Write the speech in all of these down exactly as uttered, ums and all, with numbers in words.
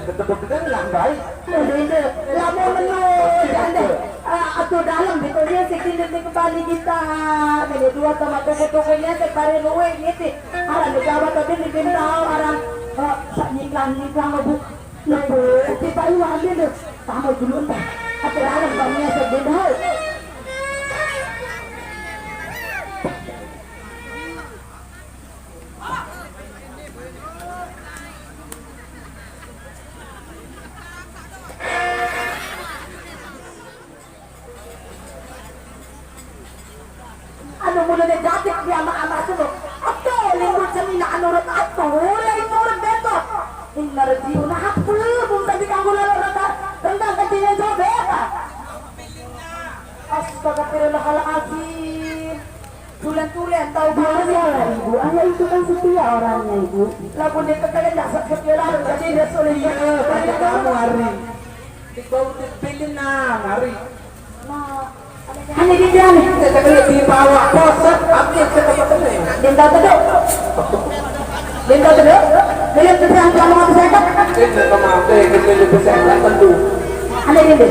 Ketemu dengan yang baik. Lamun menurut jande, eh, atuh dalem gitu nya, si kini di kembali kita. Mene dua sama toko-tokonya, si pare luwe gitu. Arang di Jawa tadi di Bintau, arang, eh, nyiklan-nyiklan, Bu. Nah, Bu, kita ini ambil deh. Sama dulu entah. Atuh dalem kami si Bintau. Anu mulane datik di ama-ama suno. Ato, lingkut seni na anu rut ato, ulai nurut beto. Inna reti una hapul, bung tadi kanggo lalo rata, rendang ketinya sobeta. Astagfirullahaladzim. Tulen-tulen tahu. Biasa lah, Ibu. Ayah itu kan setia orangnya, Ibu. Lagu dia kekalian dasar setia lalu. Jadi dia sulit. Iya, kamu hari. Di bau di pilih nah, hari. Nah, hanya di jalan. Kita kena di bawah, poset, ambil ke tempat ini. Minta teduk. Minta teduk. Minta teduk, kamu mau saya. Ini sama, eh, kita lebih saya tentu. Ada ini.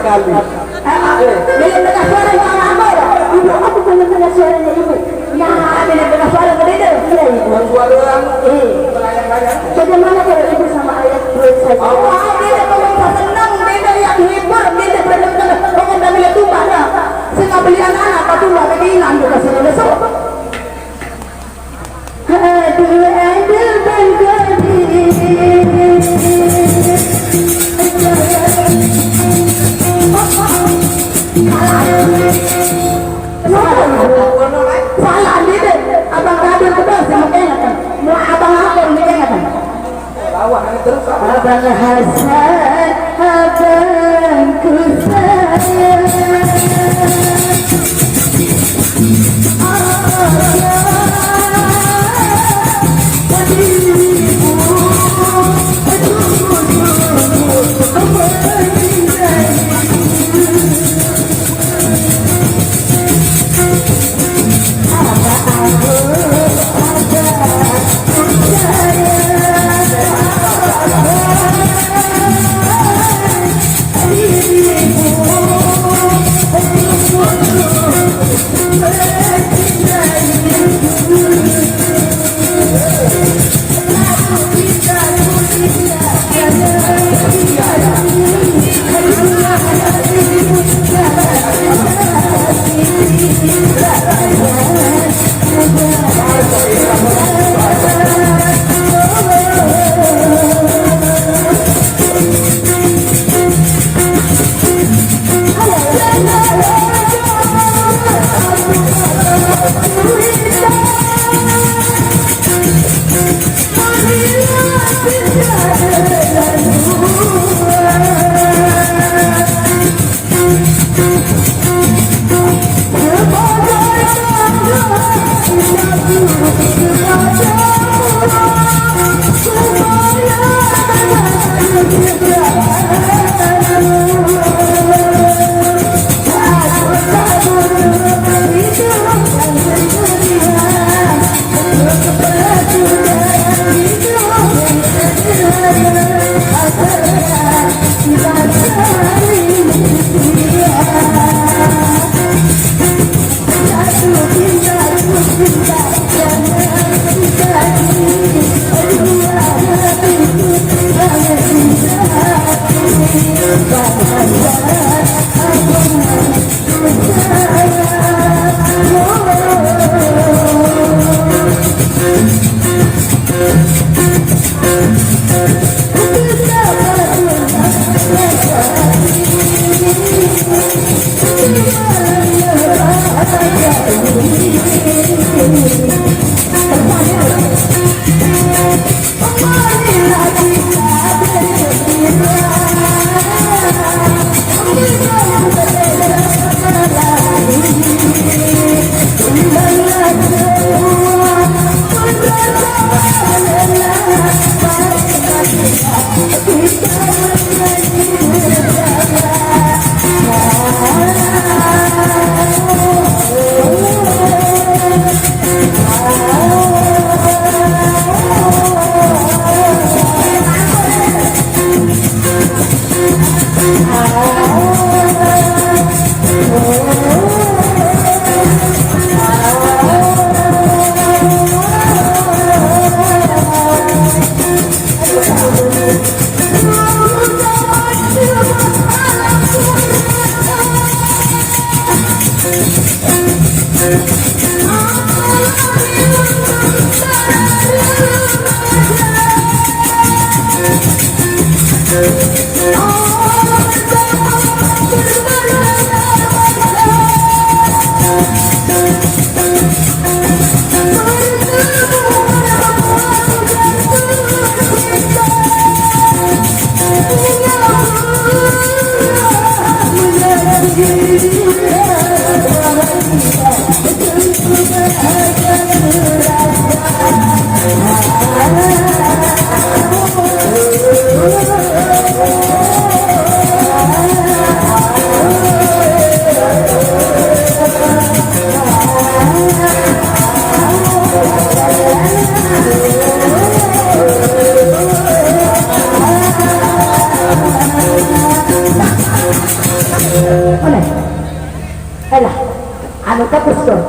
Kali. Eh, eh, dia dengar suara orang apa? Ibu, aku pengen dengar suaranya ibu. Ya, dia dengar suara beda. Iya, ibu. Suara orang. Eh. Bagaimana kalau ibu sama ayah perut saja? Allah, dia kalau senang, dia yang hibur, dia berdekat. Pokoknya dia tuh mana? Saya beli anak-anak, apa tuh, ada di Inang juga sini besok. Aduh, aduh, Bang Godi. Salah, salah, dia deh. Abang Godi kedua, sama kayaknya kan. Mau abang apa yang kayaknya kan? Abang Hasan, abangku sayang. Mana? Alah, anu bagus dong.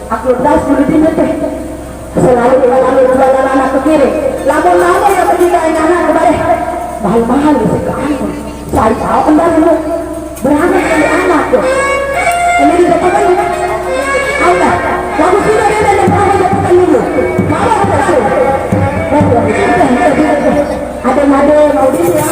Aku das dulu di teh. Selalu, selalu jualan anak ke kiri. Lamun-lamun yang ketiga ini anak kembali. Mahal-mahal di situ ampun. Saya tahu kembali lu. Berangkat dari anak tuh. Ini di depan kan? Udah. Lagu sudah dia dari depan aja depan dulu. Mama udah tuh. Udah, udah, udah, udah, udah. Ada-ada mau dia.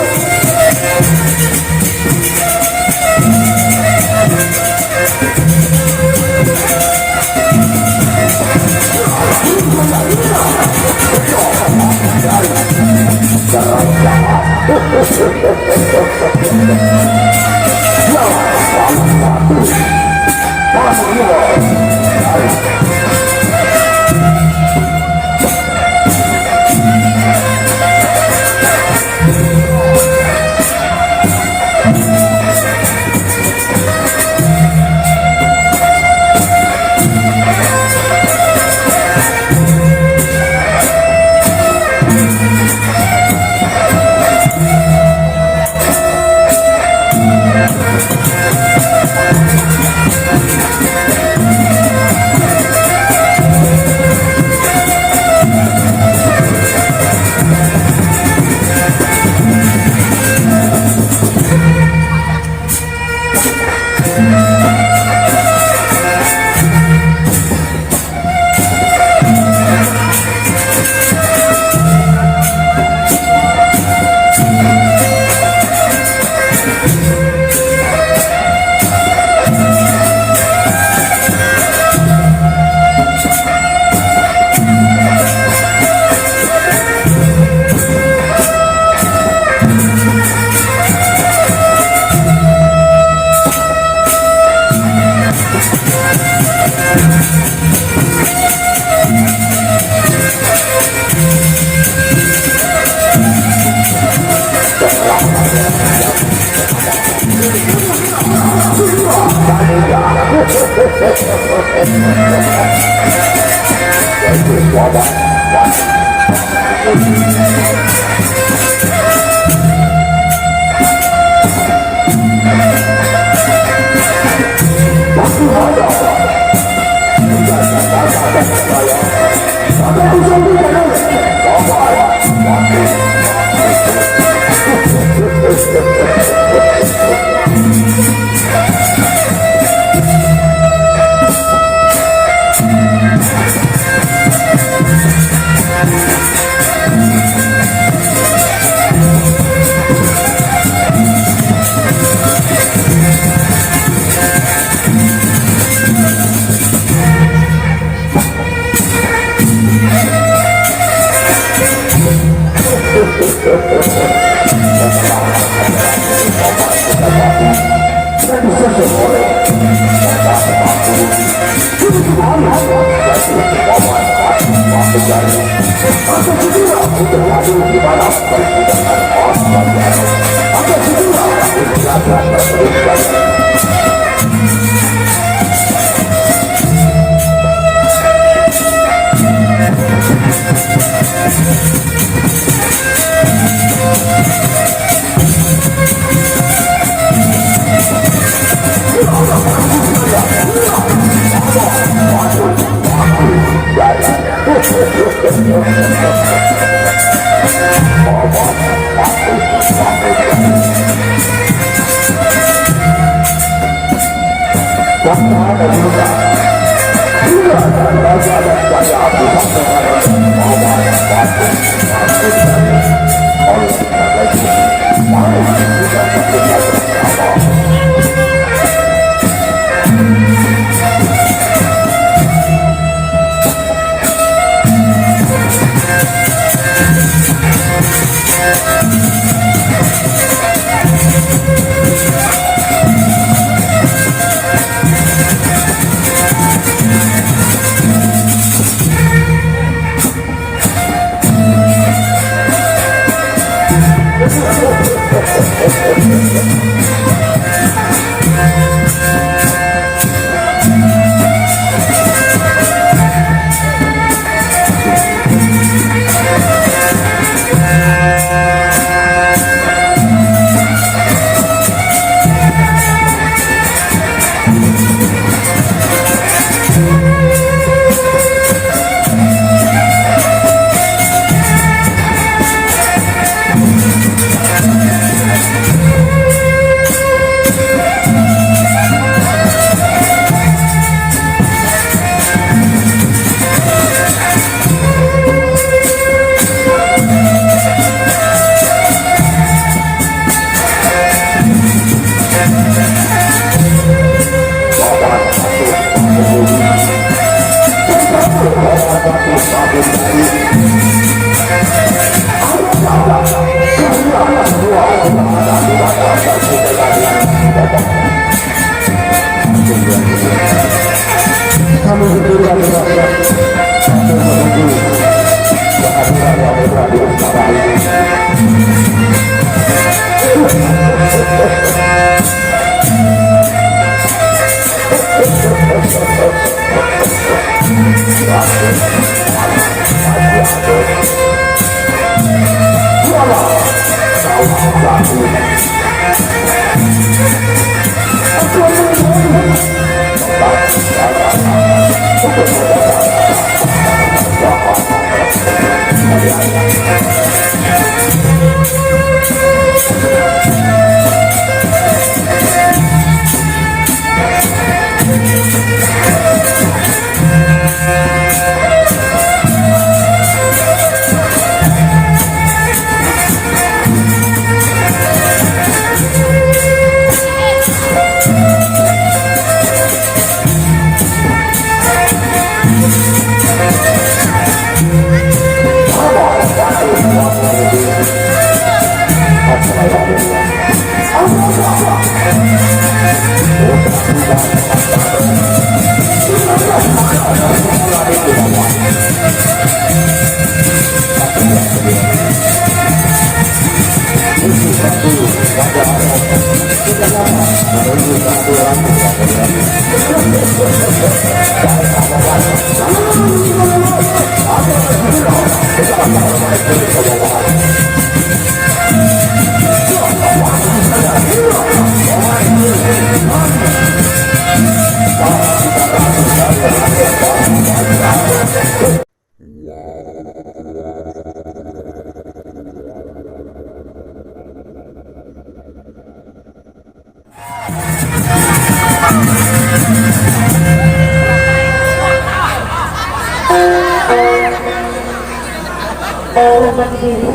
Oh, mati diri,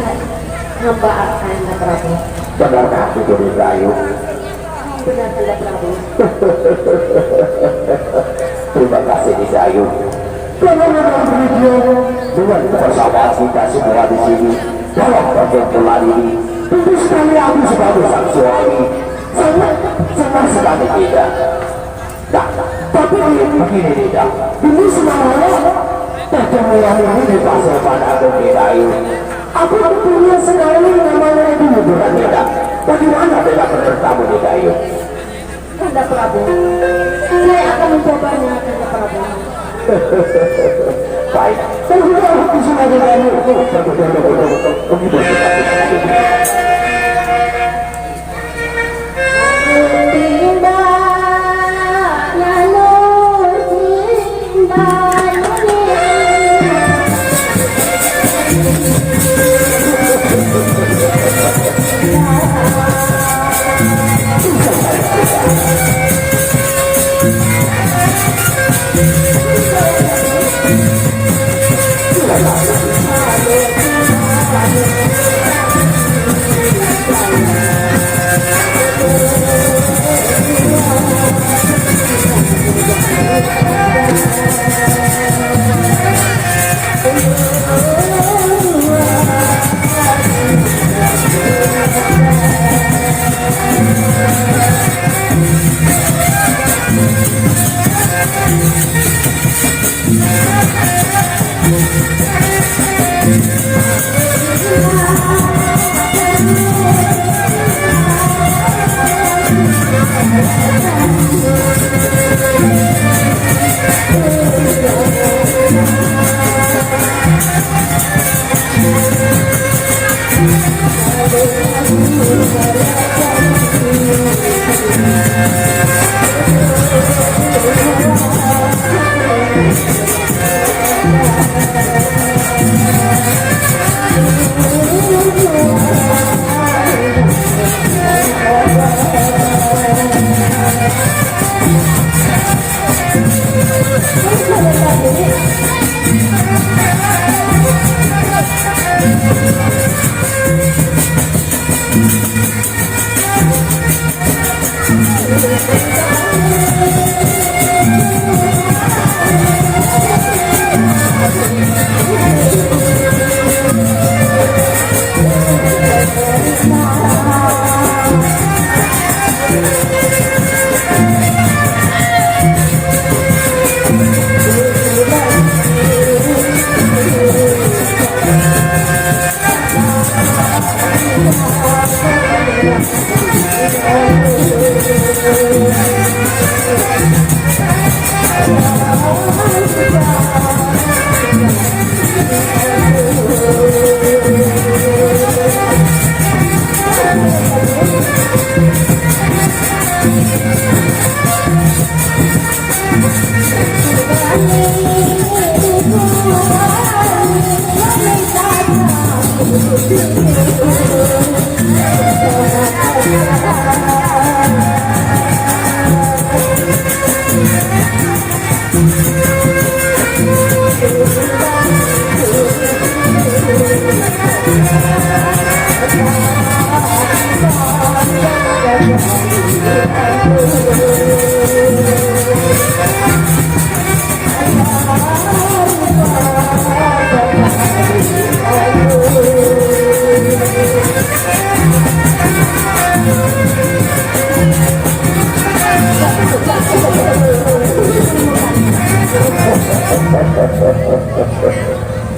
hamba akan, Prabu. Benarkah itu, Dinda Ayu? Benar, Kanda Prabu. Terima kasih, Dinda Ayu. Kalau memang demikian, dengan kebersamaan kita semua di sini, dalam perkumpulan ini, tentu sekali aku sebagai sang suami, sangat senang sekali, Dinda. Nah, tapi begini, Dinda. Dulu sebenarnya pertemuan ini di Pasar Padang, Dinda Ayu. Aku punya sekali namanya di hiburan, Dinda. Bagaimana, Dinda, menurut kamu, Dinda Ayu? Kanda Prabu, saya akan mencobanya, Kanda Prabu. Baik, kalau gitu aku bisa lagi lagi. Begitu.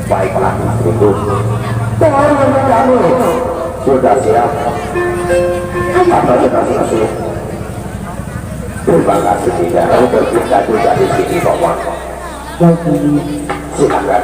Baiklah, istriku. Tuhan menurut kami sudah siap. Apa sudah siap? Terima kasih, Dinda. Untuk kita juga di sini, Paman. Baik, Dinda. Silakan.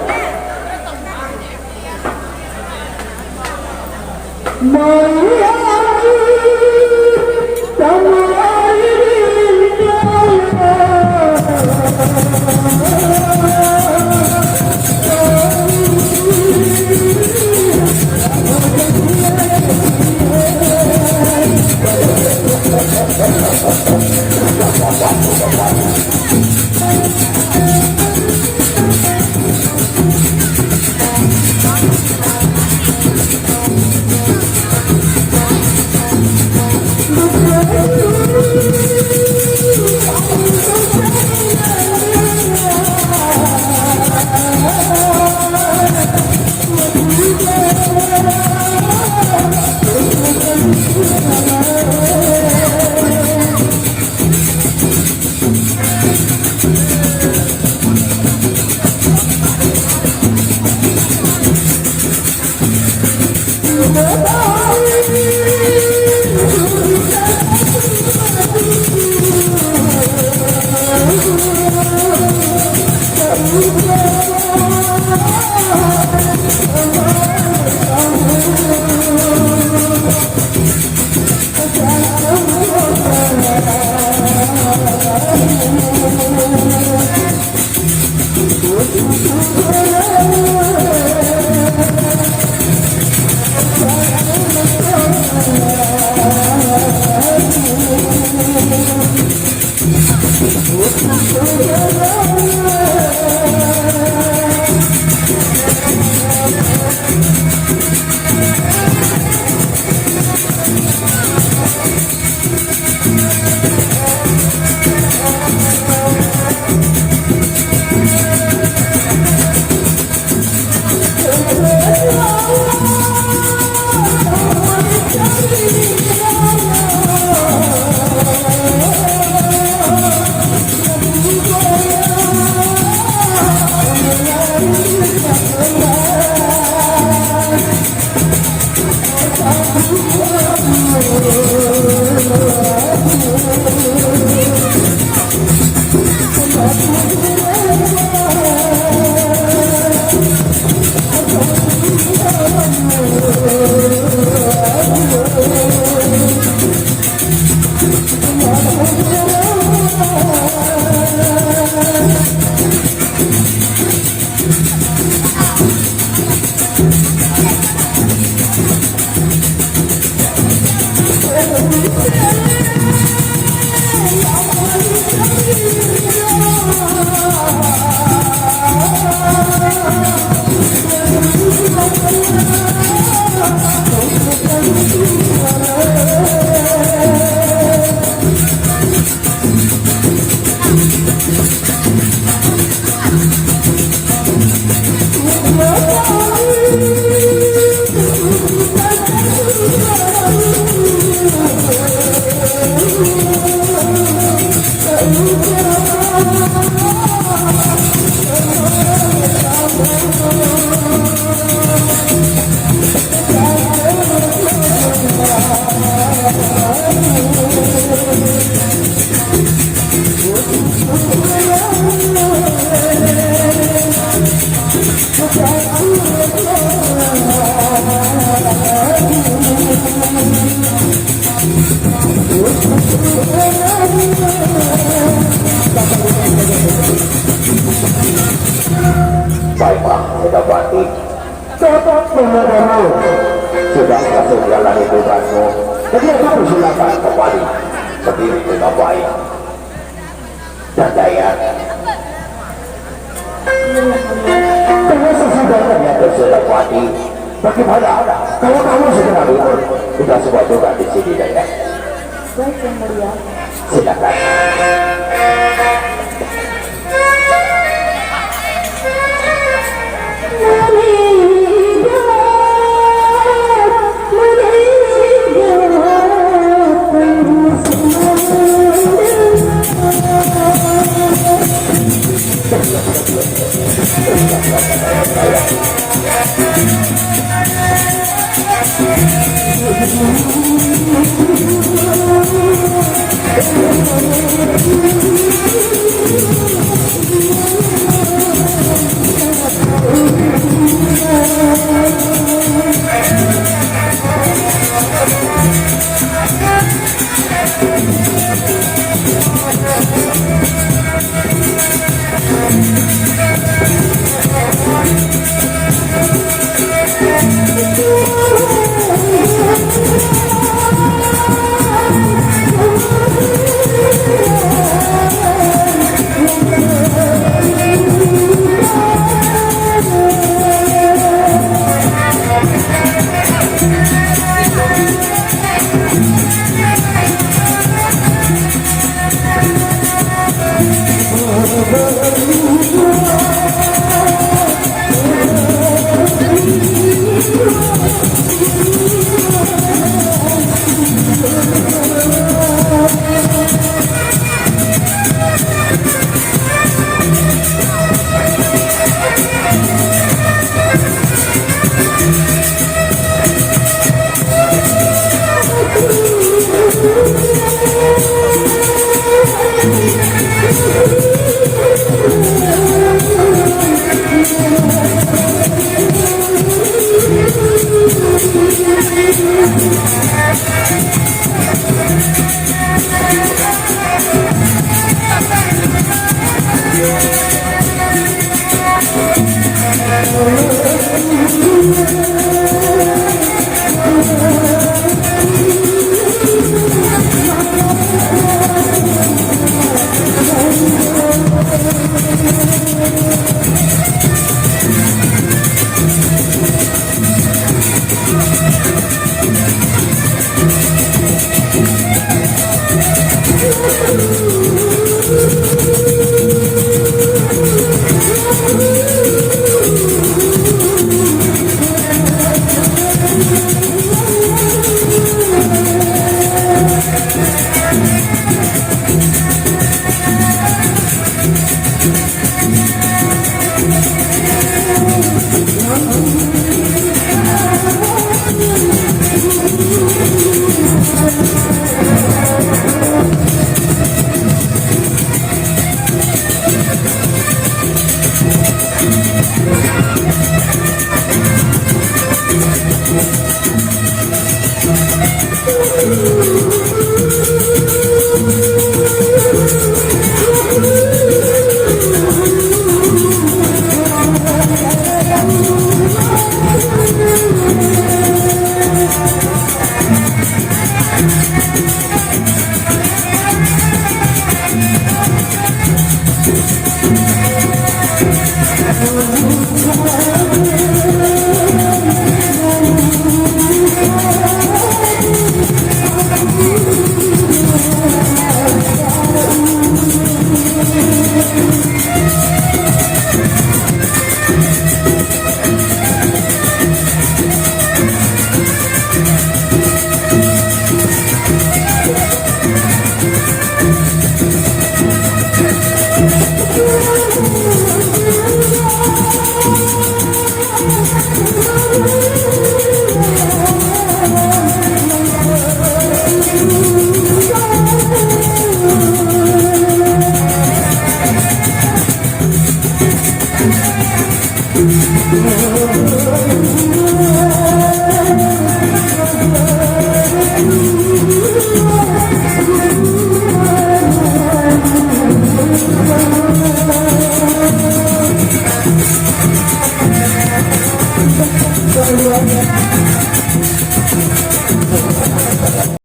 Baiklah, Senopati. Dapat memohonmu. Sudah masuk dalam hidupanmu. Jadi aku persilakan kembali berdiri dengan baik dan daya. Kalau sesudah ternyata sudah mati, bagaimana kalau kamu segera ikut? Kita semua juga di sini, Daya. Baik, Yang Mulia. Silakan.